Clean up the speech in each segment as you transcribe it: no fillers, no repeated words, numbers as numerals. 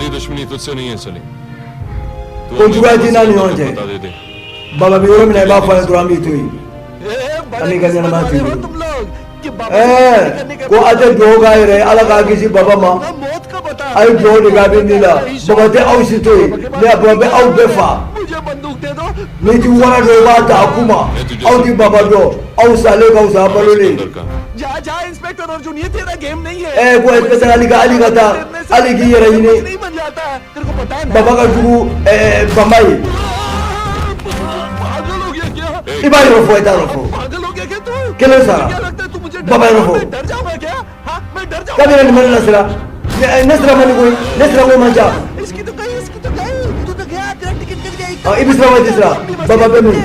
हमारी दुश्मनी तुझसे नहीं है सलीम। तू Ko हमें juguya t'i n'a ni ɲɔgɔn cɛ। बता दे दे। Baba bɛ yɔrɔ min na, i b'a fɔ a ye dɔrɔn, an b'i to yen। बड़े An b'i ka किस्मत ɲɛnamaya to वाले i हो bolo। तुम लोग कि बाबा से शादी करने Ɛɛ, के ko a tɛ dugawu k'a yɛrɛ ye, Ala k'a kisi baba ma। बाद मौत का बता। A ye dugawu de kɛ, a bɛ nin la, baba tɛ aw si to yen, ne a baba bɛ aw bɛɛ fa। मुझे बंदूक दे दो। N'i ti wara dɔn, i b'a ta a ku ma। Aw ti baba dɔn, aw salen ka fisa balolen। Sikandar का जा जा इंस्पेक्टर अर्जुन, ये तेरा गेम नहीं है। Ɛɛ, ko inspecteur Ali ka, Ali ka taa, Ali k'i yɛrɛ ɲini। नहीं बन जाता है, तेरे को पता है ना? Baba ka jugu ɛɛ banba ye। पागल हो गया क्या? I b'a yɔrɔ fɔ, i t'a yɔrɔ fɔ। पागल हो गया क्या तू? Kelen sara। क्या लगता है तू मुझे Baba yɔrɔ fɔ। मैं डर जाऊंगा क्या? हाँ, मैं डर जाऊंगा। Kabini nin bɛ ne lasira, ne sira man di koyi, ne sira ko man ca। इसकी तो गई, इसकी तो गई, तू तो गया, तेरा टिकट कट गया। Ɔ, i bɛ siran wa, i tɛ siran? Baba bɛ min?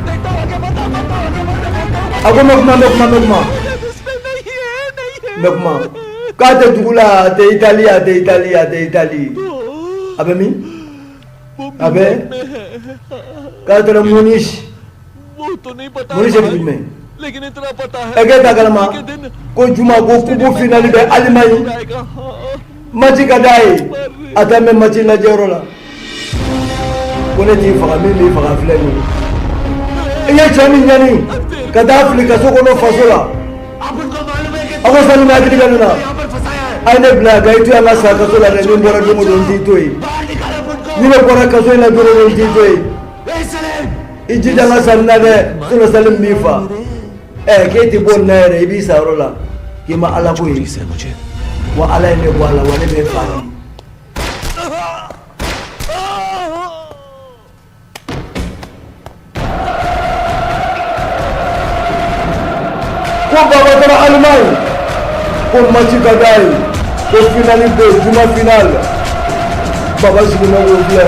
देखता हूँ आगे, बता बता आगे, बता बता। A ko n bɛ kuma, n bɛ kuma, n bɛ kuma। इसमें नहीं है, नहीं है। N bɛ kuma k'a tɛ dugu la, a tɛ Itali, a tɛ Itali, a tɛ Itali. A bɛ min? A bɛ k'a taara Munich। वो तो नहीं पता Munich ye dugu jumɛn? लेकिन इतना पता है Ɛ, k'e t'a kalama के दिन ko juma ko coupe finale bɛ Allemagne? आएगा, हाँ। Match ka d'a ye, a taa mɛn match lajɛyɔrɔ la. Ko ne t'i faga, min b'i faga filɛ nin ye. I ye cɛ min ɲani ka taa fili kaso kɔnɔ faso la. अब उनको मालूम है कि A ko Salim hakili ka ne na। यहाँ पर फंसाया है। A ye ne bila yan ka i to yan ka sa kaso la dɛ. Ni n bɔra don o don, n t'i to yen. बाहर निकालो उनको। Ni ne bɔra kaso in na don o don, n t'i to yen. A Salim. I jija n ka sa nin na dɛ, sinon Salim b'i fa. Ɛ, k'e tɛ bɔ nin na yɛrɛ, i b'i sa yɔrɔ la k'i ma Ala ko ye. से मुझे Wa Ala ye ne bɔ a la, wa ne bɛ fa de. Ko baba taara Allemagne, ko match ka d'a ye, ko finale bɛ yen, juma finale. Baba sigilen bɛ k'o filɛ.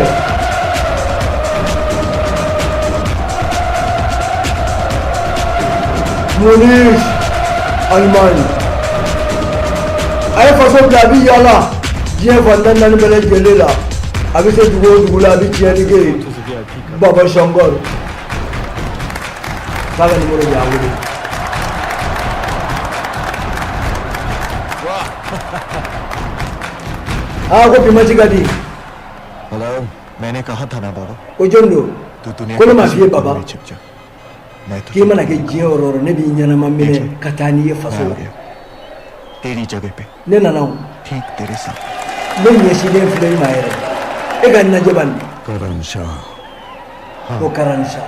Munich, Allemagne. A ye faso bila, a bɛ yaala diɲɛ fan 14 bɛɛ lajɛlen la. A bɛ se dugu o dugu la, a bɛ tiɲɛni kɛ yen. Baba Shankar k'a ka numéro di, a wele. Aa, ko bi match ka di. Hello, मैंने कहा था ना बाबा, Ko jɔn don? तू दुनिया Ko ne के ma किसी f'i ye भी baba, कोने में छिप जा, मैं k'i तुझे mana kɛ diɲɛ yɔrɔ o yɔrɔ, ne b'i ɲɛnama minɛ ka taa n'i ye faso मैं आ la. गया तेरी जगह पे, Ne nana o. ठीक तेरे साथ। Ne ɲɛsinnen filɛ i ma yɛrɛ, e ka n lajɛ bani. Karan Shah. Ko Karan Shah,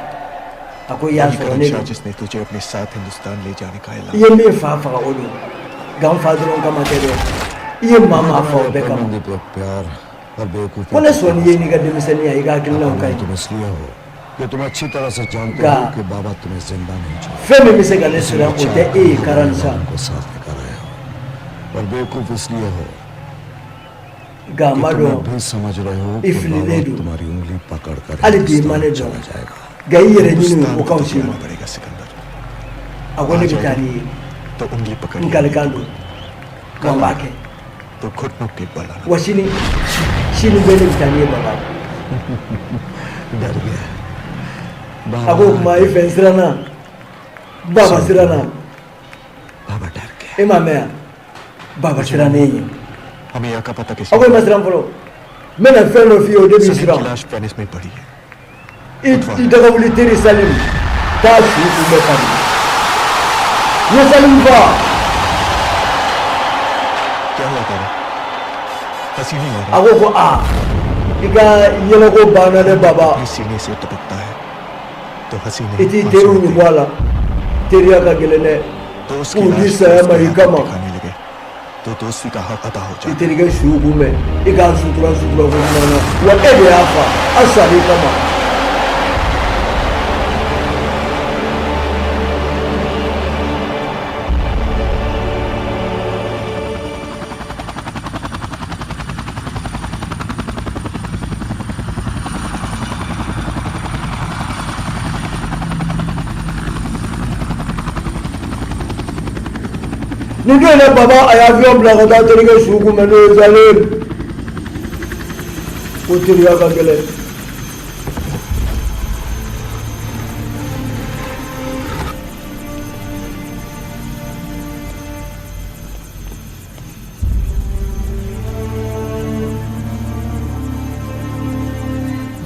a ko i y'a वही sɔrɔ करण ne Shah don. जिसने तुझे अपने साथ हिंदुस्तान ले जाने का I ऐलान ye min fa faga, o don. Nka n fa dɔrɔn kama tɛ dɛ, i ye maa maa fa, o bɛɛ kama. दीपक प्यार और बेवकूफी। Ko ne sɔnni ye n'i ka denmisɛnninya, i ka hakilinaw ka ɲi. तुम इसलिए हो कि तुम अच्छी तरह से जानते गा। हो कि बाबा तुम्हें जिंदा नहीं छोड़ Fɛn min bɛ se ka ne siran, o tɛ e ye, Karan Shah. को साथ लेकर आए हो और बेवकूफ इसलिए हो Nka n कि b'a तुम dɔn अब भी समझ रहे हो i कि fililen बाबा don. तुम्हारी उंगली पकड़ कर Hali bi i ma Hindustan ne dɔn, चला जाएगा। nka i yɛrɛ ɲini, Hindustan o ka को fisa i तुझे ma. आना पड़ेगा Sikandar. A ko ne bɛ taa n'i ye. तो उंगली पकड़ N kalikan don, wa n b'a kɛ. तो घुटनों के बल आना। Wa sini, sini bɛɛ, ne bɛ taa n'i ye baba. डर गया। A ko o tuma i fɛ n siranna, baba siranna. बाबा डर गया। E m'a mɛn yan, baba siranna e ɲɛ. हमें यहाँ का पता A किसने ko i ma siran fɔlɔ, n bɛna fɛn dɔ f'i ye, o de b'i Salim की siran. लाश वेनिस में पड़ी है। I daga wuli, teri Salim taa su kunbɛ ka di n ye Salim fa. क्या हुआ बाबा, हंसी नहीं आ A रही? ko ko aa, i ka yɛlɛko banna dɛ baba. अपने सीने से टपकता है तो हंसी I नहीं t'i आंसू teriw होते ɲugun a la, teriya ka gɛlɛn dɛ. हैं। तो उसकी K'u di लाश saya ma उसके i हाथ kama. दिखाने लगे तो दोस्ती का हक अदा हो I जाए। terikɛ su kunbɛn, i k'a sutura sutura ko ɲuman na, wa e de y'a fa, a sar'i kama. Nin don in na, baba a ye avion bila ka taa terikɛ su kunbɛn, n'o ye Salim. Ko teriya ka gɛlɛn.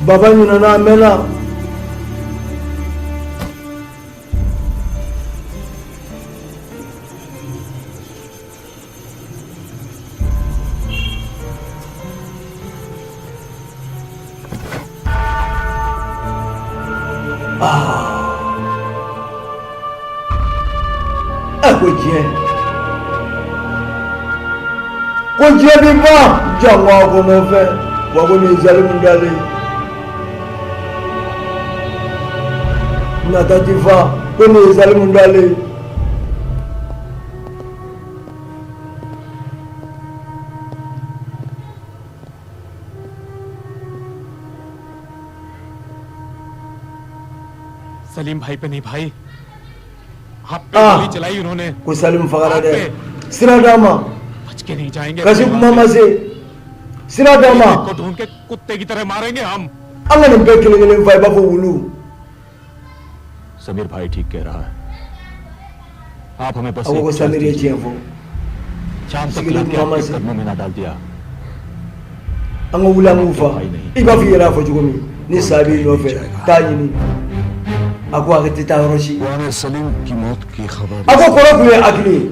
Baba ɲinɛna a mɛnna. A ko diɲɛ, ko diɲɛ bi ban jango a kɔnɔfɛn wa ko nin ye zalimu dalen nata ti fa, ko nin ye zalimu dalen. Salim भाई पे नहीं भाई, आप पे Ah. गोली चलाई उन्होंने। Ko Salimu fagara dɛ, sira d'a ma. बच के नहीं जाएंगे। Kasi kuma ma se, sira d'a ma. को ढूंढ के कुत्ते की तरह मारेंगे हम। An ka nin bɛɛ kelen kelen fa i b'a fɔ wulu. Sameer भाई ठीक कह रहा है, आप हमें बस A ko एक ko chance Samiri ye दीजिए। tiɲɛ fɔ. शाम तक sigilen लाके kuma ma आपके se. कदमों में ना डाल दिया। An ka wuli an k'u fa i b'a fɔ i yɛrɛ y'a fɔ cogo min, ni sa b'i nɔfɛ taa ɲini. A ko a tɛ taa yɔrɔ si. वो हमें सलीम की मौत की खबर A ko kɔrɔ tun ye hakili ye.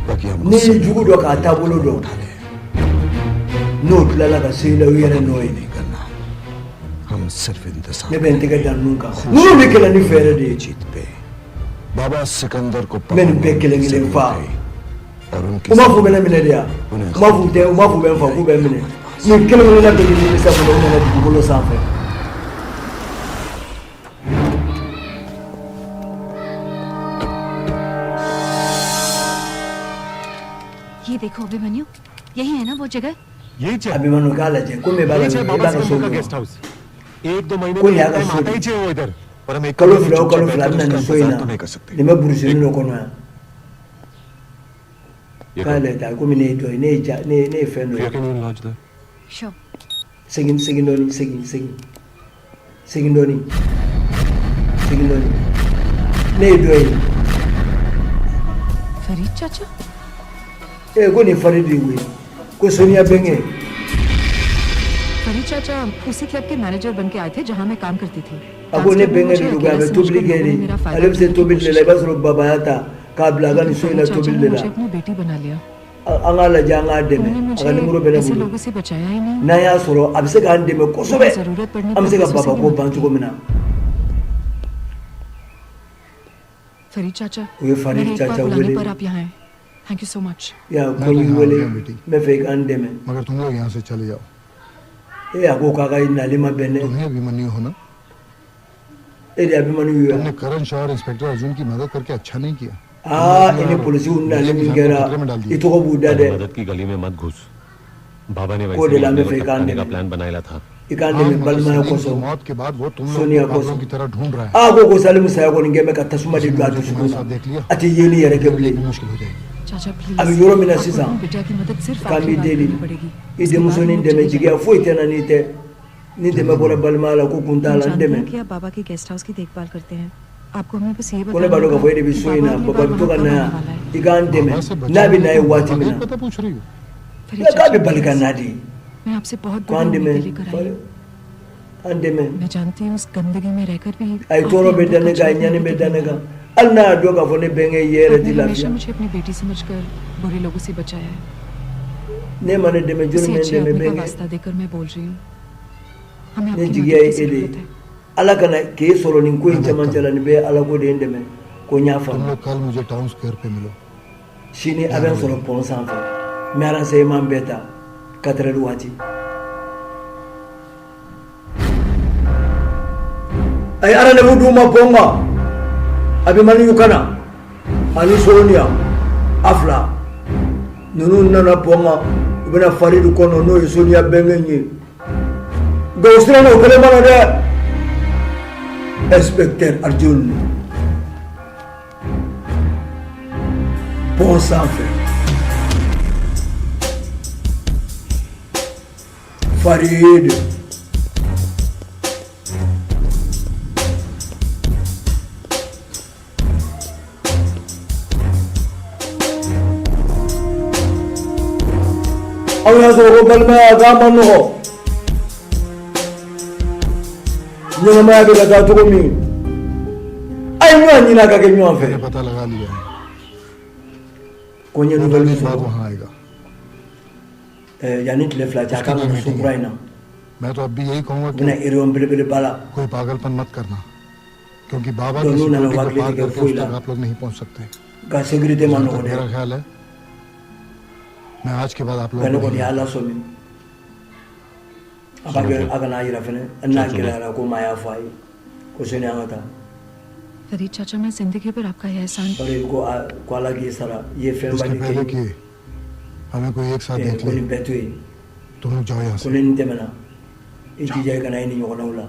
बाकी हम N'i y'i jugu dɔn k'a taabolo dɔn, n'o tilala ka se i la, o yɛrɛ nɔ ye. नहीं करना, हम सिर्फ इंतजार Ne bɛ n tɛgɛ da ninnu kan, ninnu bɛ kɛlɛ ni fɛɛrɛ de ye. जीत पे बाबा सिकंदर को N bɛ nin bɛɛ kelen kelen fa. और उनके U m'a fɔ u bɛ ne minɛ de yan, u m'a fɔ u tɛ, u m'a fɔ u bɛ n fa k'u bɛ n minɛ. Nin kelen kelenna bɛɛ bɛ nimisa fɔlɔ, u nana dugukolo sanfɛ. ये देखो अभिमन्यु, यही है ना वो जगह? यही A bɛ ma k'a lajɛ komi e b'a la, यही i बाबा b'a ka so Sikandar का kɔnɔ. Guest house. एक दो महीने ko में nin y'a ka एक टाइम so आता ही de. छे वो इधर। पर हम एक Kalo कमरे में 2 o चुपचाप kalo 2 a बैठकर bɛ na उसका nin so in इंतजार na, तो नहीं कर सकते। Nin bɛ burusini dɔ kɔnɔ yan. ये K'a lajɛ ta komi ne ye dɔ ye, ne ye ja, ne ye fɛn dɔ ye. Can you launch the sure. Segin, segin dɔɔni, segin, segin, segin dɔɔni, segin dɔɔni. Ne ye dɔ ye. Farid चाचा। Ee, ko nin fari de ye koyi, ko Soniya bɛnkɛ. Farid चाचा उसी क्लब के मैनेजर बन के आए थे जहाँ मैं काम करती थी। A ko ne dance club में bɛnkɛ मुझे de don koyi, a अकेला bɛ tobili समझकर kɛ लोगों ने de. मेरा फायदा Ale bɛ se उठाने की tobili de कोशिश la, i b'a की। sɔrɔ babaya ta k'a bila a ka nin so in लेकिन na Farid चाचा tobili ने de la. मुझे अपनी बेटी बना लिया। An k'a lajɛ, an k'a dɛmɛ. उन्होंने A मुझे ka nimoro bɛ ne ऐसे bolo. लोगों से बचाया ही नहीं। N'an y'a sɔrɔ, a bɛ se k'an dɛmɛ kosɛbɛ. जरूरत पड़ने An bɛ पर se ka पैसों से babako भी ban मदद cogo min na. Farid चाचा, U ye Farid मेरे एक बार चाचा बुलाने wele. पर आप यहाँ आए, thank you so much. Ya मैं ko तो n y'i यहाँ आ wele, गया बेटी। n bɛ fɛ i k'an dɛmɛ. मगर तुम लोग यहाँ से चले जाओ। E a ko k'a ka nali ma bɛn dɛ. तुम ही अभिमन्यु हो ना? E de Abimanu ye. तुमने करण शाह और इंस्पेक्टर अर्जुन की मदद करके अच्छा नहीं किया। Aa, i ni polisiw nali min kɛra, i tɔgɔ b'u da dɛ. मदद की गली में मत घुस, बाबा ने को वैसे de भी la n अपने bɛ को fɛ i k'an टपकाने का dɛmɛ. Plan बनाया था। I k'an हाँ, dɛmɛ मगर balimaya Salim की kosɔn, मौत के बाद वो तुम लोग Sonia को पागलों kosɔn. की तरह ढूंढ रहा है। Aa, ko Salimu saya kɔni kɛ bɛ ka tasuma de don a dusukun na, a tɛ yeli yɛrɛ kɛ मेरे लिए bilen. भी मुश्किल हो जाएगी। चाचा please, A bɛ yɔrɔ min na आपको sisan, अपनी बिटिया की मदद सिर्फ k'an आखिरी b'i बार deli, करनी पड़ेगी। I उसके बाद हम denmusonin लोग dɛmɛ. चले Jigiya जाएंगे। foyi tɛ na n'i tɛ. Ni dɛmɛ bɔra balimaya la, ko kun t'a हम la, n जानते dɛmɛ. हैं कि आप बाबा के गेस्ट हाउस की देखभाल करते हैं, आपको हमें बस ये Ko ne बताना b'a dɔn k'a होगा fɔ e de bɛ कि so in बाबा na, अगली baba बार bɛ to वहाँ ka कब na आने yan, वाला है। I k'an dɛmɛ. बाबा से N'a bɛ बचाने na ye तुम waati बाबा min का na. पता पूछ रही हो? Farid K'a चाचा bɛ bali ka please, na de. मैं आपसे बहुत Ko an बड़ी dɛmɛ उम्मीदें लेकर आई हूँ। an dɛmɛ. मैं जानती हूँ उस गंदगी में रहकर भी A ye tɔɔrɔ आपने bɛ हम da लोग ne का kan, a ye छोड़ने ɲani की bɛ da ne नहीं kan, hali n'a y'a dɔn k'a fɔ ne bɛnkɛ ye yɛrɛ आपने tɛ हमेशा lafiya. मुझे अपनी बेटी समझकर बुरे लोगों से बचाया है। Ne ma ne dɛmɛ, joli उसी bɛ n अच्छे dɛmɛ आदमी का bɛnkɛ? वास्ता देकर मैं बोल रही हूँ, हमें Ne आपकी jigiya मदद ye की e de जरूरत ye. है। Ala kana k'e sɔrɔ nin ko in cɛmancɛ la, nin bɛɛ ye ala ko de ye. N dɛmɛ ko n y'a तुम faamu. लोग कल मुझे टाउन स्क्वायर पे मिलो। Sini a bɛ n sɔrɔ pɔn sanfɛ, n bɛ renseignement bɛɛ ta 4 heures waati. A ye rendez-vous d'u ma pɔn kan. Abimaniyu ka na ani Soniya, a fila ninnu nana pɔn kan, u bɛna Faridi kɔnɔ, n'o ye Soniya bɛnkɛ ye, nka u siranna, u kelen ma na dɛ. Inspecteur Arjun pɔn sanfɛ, Farid. Aw y'a sɔrɔ ko balimaya k'a ma nɔgɔ. Ɲɛnamaya bɛ ka taa cogo min, a ye ɲɔgɔn ɲini a ka kɛ ɲɔgɔn fɛ. मैंने पता लगा लिया है। Ko n ye वो दो nouvelle दिन बाद sɔrɔ. वहां आएगा। Yanni tile 2 cɛ, a kan ka na so kura in na. मैं तो अब भी यही कहूंगा U bɛna कि réunion belebeleba la. कोई पागलपन मत करना, क्योंकि बाबा तो की नून सिक्योरिटी नवा को के पार लिए करके फोई उस तक ला। आप लोग नहीं पहुंच सकते। Nka sécurité ma जहाँ तक nɔgɔn dɛ. मेरा ख्याल है, मैं आज के बाद आप Nka ne लोगों को kɔni नहीं y'a lasɔmi a b'a kɛ, a kana a yira fɛnɛ n'a gɛlɛyara ko maa y'a fɔ a ye ko sini an ka taa. Farid चाचा, मैं जिंदगी भर आपका यह एहसान Bari ko a ko Ala k'i sara, i ye fɛnba उसके de kɛ पहले n कि ye. हमें कोई एक साथ देख Ko ले, nin bɛɛ to yen. तुम लोग जाओ यहाँ Ko से। ni nin tɛmɛna, i jija i kana i ni ɲɔgɔnnaw la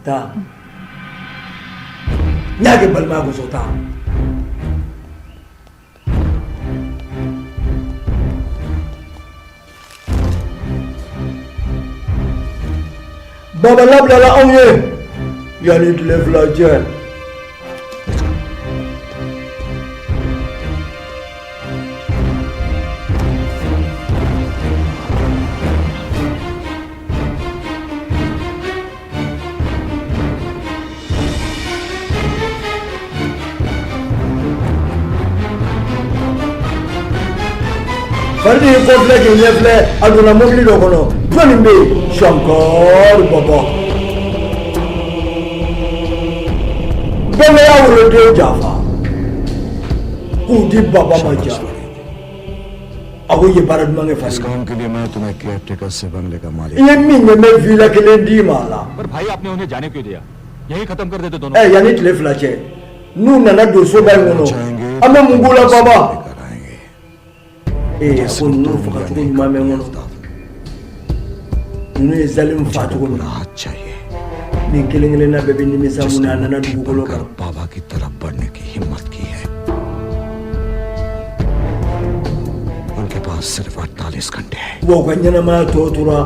taa. N y'a kɛ balimaya kosɔn, taa. Baba labilala anw ye yanni tile 2 cɛ. Faridi y'i kɔfilɛ k'i ɲɛfilɛ, a donna mobili dɔ kɔnɔ. Jɔnni bɛ yen? Shankar Baba. Bɛɛ y'a woloden janfa k'u di Baba ma. Ja, a ko i ye baara duman kɛ. इस Faridi, काम के लिए मैं तुम्हें care taker से बंगले का मालिक i ye min kɛ, n bɛ villa kelen d'i ma a la. पर भाई, आपने उन्हें जाने क्यों दिया? यही खत्म कर देते दोनों। Yanni tile 2 cɛ, n'u nana don soba in kɔnɔ, जाएंगे, an bɛ mun k'u la, Baba? लेकर आएंगे। A ko ninnu faga cogo ɲuman bɛ n kɔnɔ. Ninnu ye zalimu fa cogo min, राहत चाहिए। nin kelen kelenna bɛɛ bɛ nimisa mun na, a nana dugukolo बनकर kan. बाबा की तरफ बढ़ने की हिम्मत की है। उनके पास सिर्फ 48 घंटे हैं। Wa u ka ɲɛnamaya tɔ tora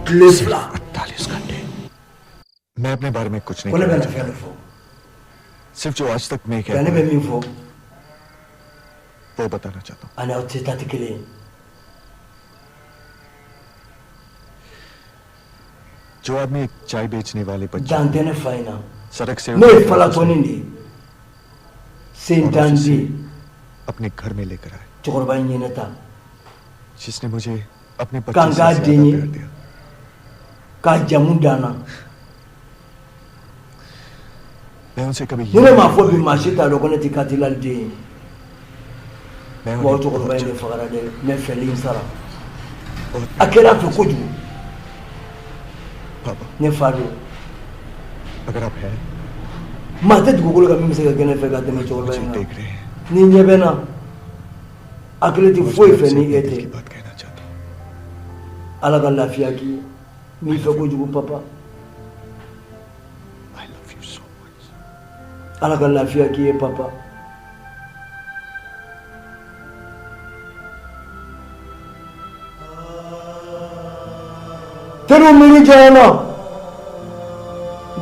tile 2. 48 घंटे। मैं अपने बारे में कुछ नहीं Ko ne कहना bɛna चाहता। fɛn dɔ fɔ. सिर्फ जो आज तक मैं Nka कह ne bɛ min fɔ, वो बताना चाहता हूँ। ani aw tɛ taa tɛ kelen ye. जो आदमी एक चाय बेचने वाले बच्चे Dan tɛ ne fa in na. सड़क से N'o ye falatɔnin de ye, sentan den. अपने घर में लेकर आए, Cɛkɔrɔba in ye ne ta जिसने मुझे अपने बच्चे k'an से k'a ज्यादा den ye, प्यार दिया। k'a jamu dan na. मैं उनसे कभी Ni ne m'a fɔ bi, maa si t'a dɔn ko ne tɛ Katilali den ye. मैं Wa o उन्हें cɛkɔrɔba बहुत in de fagara dɛ, n bɛ fɛli in sara. बहुत A kɛra a fɛ kojugu. पापा, Ne fa don. अगर आप हैं, Maa tɛ dugukolo kan min bɛ se ka kɛ ne fɛ ka tɛmɛ cɛkɔrɔba मुझे in kan. देख रहे हैं, Ni ɲɛ bɛ n na, hakili tɛ मुझे foyi fɛ आपसे ni अपने e दिल tɛ. की बात कहना चाहता हूँ। Ala ka lafiya k'i ye. N b'i fɛ kojugu, papa. I love you so much. Ala ka lafiya k'i ye, papa. Teriw, miiri janyana,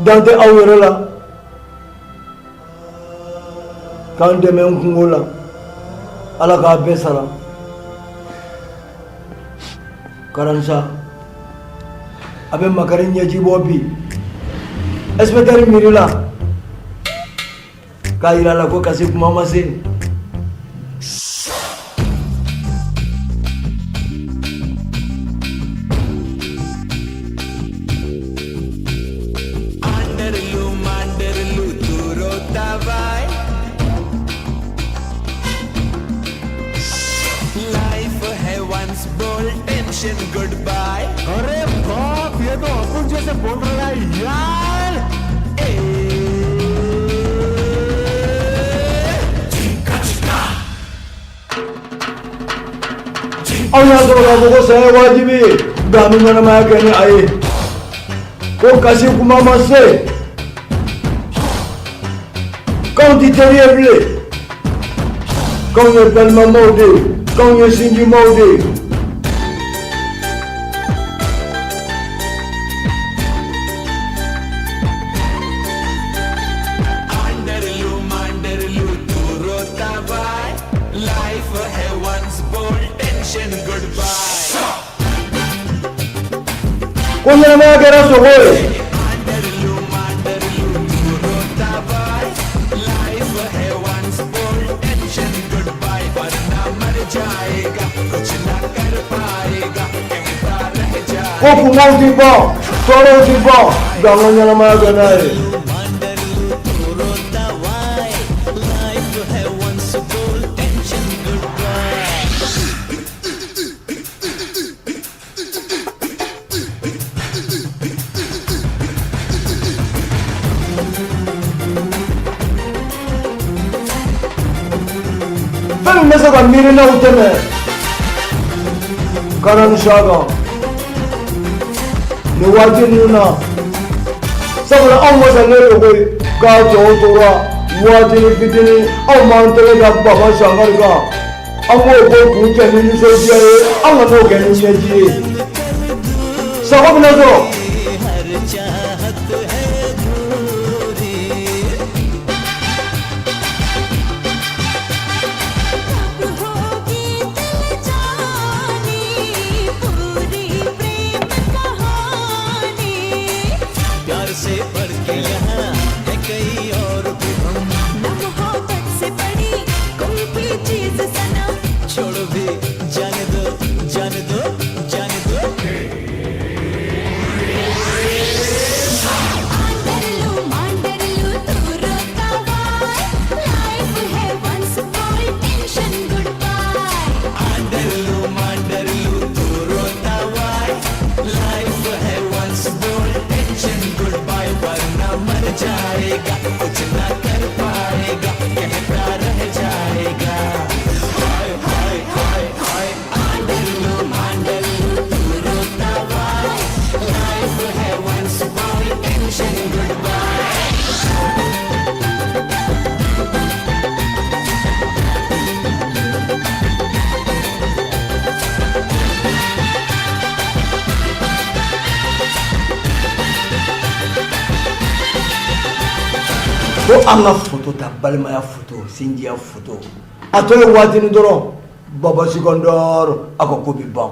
dan tɛ aw yɛrɛ la k'an dɛmɛ n kungo la. Ala k'a bɛɛ sara. Karansa a bɛ makari ɲɛji bɔ bi. Inspecteur miiri la k'a yira a la ko kasi kuma ma se. अरे बाप, ये तो अपन जैसे बोल रहा है यार। Aw y'a sɔrɔ k'a fɔ ko saya ye wajibi ye, nka an bɛ ɲɛnamaya kɛ ni a ye. Ko kasi kuma ma se, k'anw ti teri ye bilen, k'anw ye balimamaw de ye, k'anw ye sinjimaw de ye. Ko ɲɛnamaya kɛra sogo ye. Ko kungow ti ban, tɔɔrɔw ti ban, nka an ka ɲɛnamaya kɛ n'a ye. Fɛn min bɛ se ka miirinaw tɛmɛ kana ni sa kan nin waati ninnu na, sabula anw wasalen don koyi k'a tɔw tora waatinin fitinin, anw b'an tɛgɛ da Baba Sankari kan, an b'o ko kun cɛ ni nisɔndiya ye, an kan'o kɛ ni ɲɛji ye. Sago bɛna sɔrɔ. Ko an ka foto ta, balimaya foto, sinjiya foto, a tɔ ye waatinin dɔrɔn, Baba Sikandar a ka ko bi ban.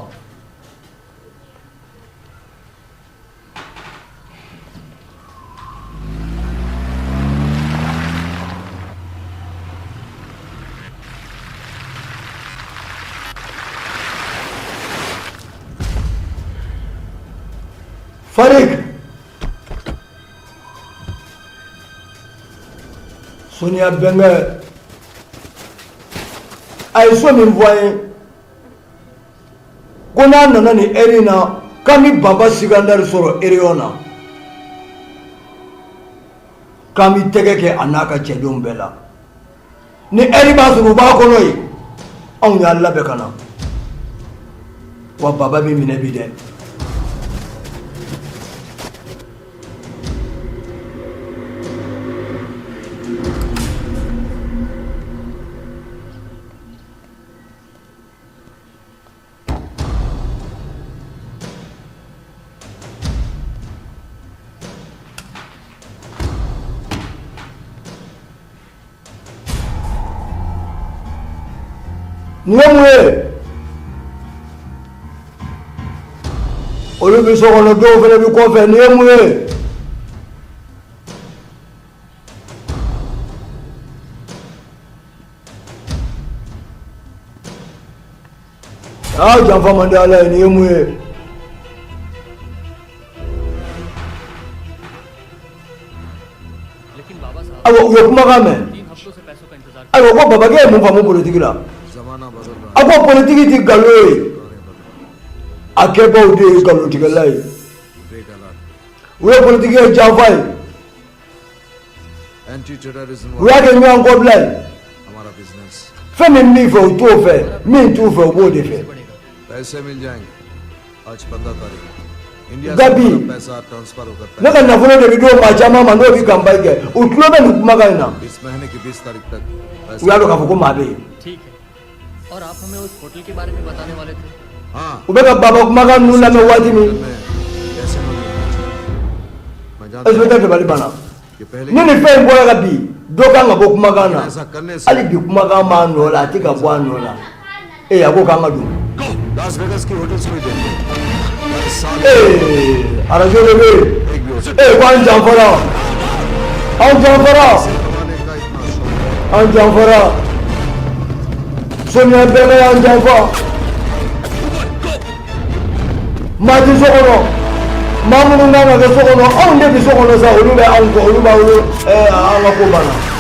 Farik Sonia bɛnkɛ a ye so min fɔ an ye ko n'a nana nin heure in na k'an bɛ Baba Sikandari sɔrɔ réunion na, k'an bɛ tɛgɛ kɛ a n'a ka cɛdenw bɛɛ la. Ni heure b'a sɔrɔ u b'a kɔnɔ yen, anw y'an labɛn ka na wa. Baba bɛ minɛ bi dɛ. Nin ye mun ye? Olu bɛ so kɔnɔ, dɔw fana bɛ kɔfɛ. Nin ye mun ye? Aa, janfa man di Ala ye. Nin ye mun ye? Ayiwa, u ye kumakan mɛn. Ayiwa, ko babakɛ ye mun faamu politiki la? A ko politiki ti nkalon ye, a kɛbaw de ye nkalontigɛla ye. U ye politiki ye janfa ye, u y'a kɛ ɲɔgɔn kɔbila ye. Fɛn min b'i fɛ, u t'o fɛ, min t'u fɛ, u b'o de fɛ. Gabi, ne ka nafolo de bɛ d'o maa caman ma, n'o bɛ campagne kɛ. U tulo bɛ nin kumakan in na, u y'a dɔn k'a fɔ ko maa bɛ yen. U bɛ ka baba kumakan ninnu lamɛn waati min, inspecteur dabali banna. Ni nin fɛn in bɔra ka bi, dɔ kan ka bɔ kumakan na. Hali bi kumakan b'a nɔ la, a tɛ ka bɔ a nɔ la. Ee, a ko k'an ka don. Ee, Arajo de bɛ yen. Ee, ko an janfara, an janfara, an janfara. Sonia bɛnkɛ y'an janfa. Maa ti so kɔnɔ, maa minnu kan ka kɛ so kɔnɔ, anw de bɛ so kɔnɔ sa. Olu bɛ anw kɔ, olu b'a wolo. Ɛɛ, an ka ko banna.